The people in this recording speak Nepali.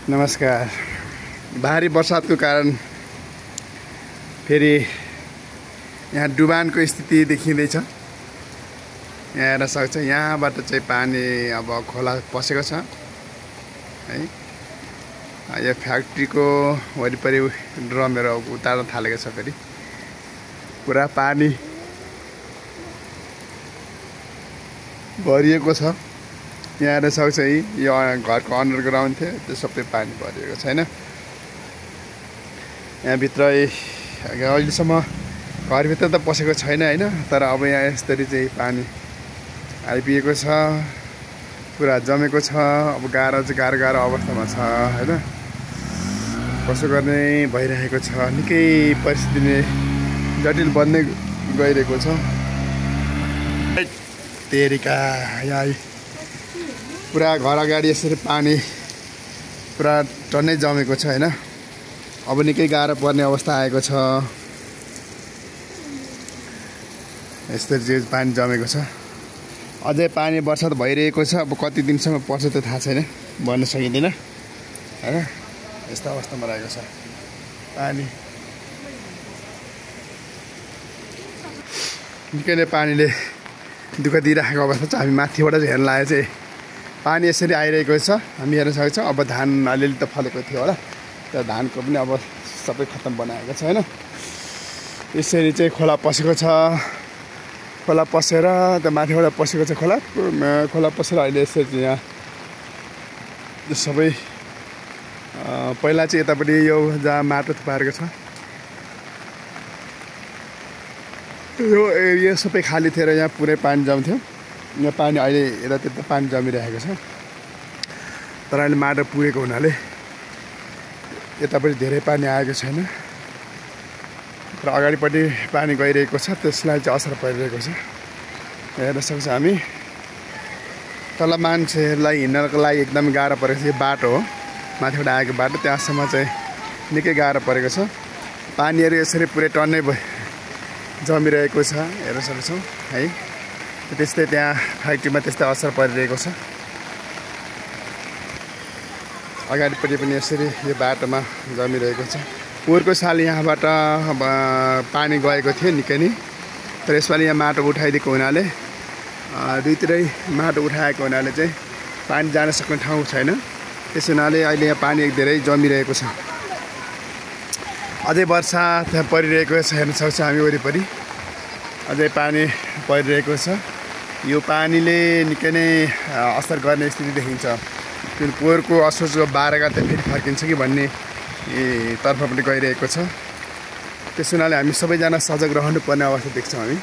नमस्कार। भारी बर्सातको कारण फेरि यहाँ डुबानको स्थिति देखिँदैछ। यहाँ हेर्न सक्छ, यहाँबाट चाहिँ पानी अब खोला पसेको छ है। यो फ्याक्ट्रीको वरिपरि ड्रमहरू उतार्न थालेको छ। फेरि पुरा पानी भरिएको छ। यहाँ हेर्न सक्छ, यो घरको अन्डरग्राउन्ड थियो, त्यो सबै पानी भरिएको छैन। यहाँभित्र अहिलेसम्म घरभित्र त पसेको छैन होइन, तर अब यहाँ यसरी चाहिँ पानी आइपुगेको छ, पुरा जमेको छ। अब गाह्रो अवस्थामा छ होइन। कसो गर्ने भइरहेको छ, निकै परिस्थिति नै जटिल बन्दै गइरहेको छ। तेरिका यहाँ पुरा घर अगाडि यसरी पानी पुरा टन्नै जमेको छ होइन। अब निकै गाह्रो पर्ने अवस्था आएको छ। यस्तरी चाहिँ पानी जमेको छ। अझै पानी बर्सात भइरहेको छ। अब कति दिनसम्म पर्छ त्यो थाहा छैन, भन्न सकिँदैन होइन। यस्तो अवस्थामा रहेको छ पानी। निकै नै पानीले दुःख दिइराखेको अवस्था छ। हामी माथिबाट चाहिँ हेर्न लागेको चाहिँ पानी यसरी आइरहेको छ। हामी हेर्न सक्छौँ। अब धान अलिअलि त फलेको थियो होला, त्यो धानको पनि अब सबै खत्तम बनाएको छ होइन। यसरी चाहिँ खोला पसेको छ। खोला पसेर त्यो माथिबाट पसेको छ। खोला पसेर अहिले यसरी यहाँ सबै पहिला चाहिँ यतापट्टि यो जहाँ माटो थुपारेको छ यो एरिया सबै खाली थियो र यहाँ पुरै पानी जम्थ्यो। यहाँ पानी अहिले यतातिर पानी जमिरहेको छ, तर अहिले माटो पुगेको हुनाले यतापट्टि धेरै पानी आएको छैन। र अगाडिपट्टि पानी गइरहेको छ, त्यसलाई चाहिँ असर परिरहेको छ। हेर्न सक्छ हामी। तल मान्छेहरूलाई हिँड्नको लागि एकदम गाह्रो परेको छ। यो बाटो हो, माथिबाट आएको बाटो, त्यहाँसम्म चाहिँ निकै गाह्रो परेको छ। पानीहरू यसरी पुरै टन्नै जमिरहेको छ, हेर्न सक्छौँ है। त्यस्तै त्यहाँ फ्याक्ट्रीमा त्यस्तै असर परिरहेको छ। अगाडिपट्टि पनि यसरी यो बाटोमा जमिरहेको छ। पोहोरको साल यहाँबाट पानी गएको थियो निकै नै, तर यसपालि यहाँ माटो उठाइदिएको हुनाले, दुईतिरै माटो उठाएको हुनाले चाहिँ पानी जान सक्ने ठाउँ छैन। त्यस हुनाले अहिले यहाँ पानी धेरै जमिरहेको छ। अझै वर्षा परिरहेको छ, हेर्न सक्छ हामी वरिपरि अझै पानी परिरहेको छ। यो पानीले निकै नै असर गर्ने स्थिति देखिन्छ। किन पोहोरको असोजको 12 गते फेरि फर्किन्छ कि भन्ने तर्फपट्टि गइरहेको छ। त्यस हुनाले हामी सबैजना सजग रहनुपर्ने अवस्था देख्छौँ हामी।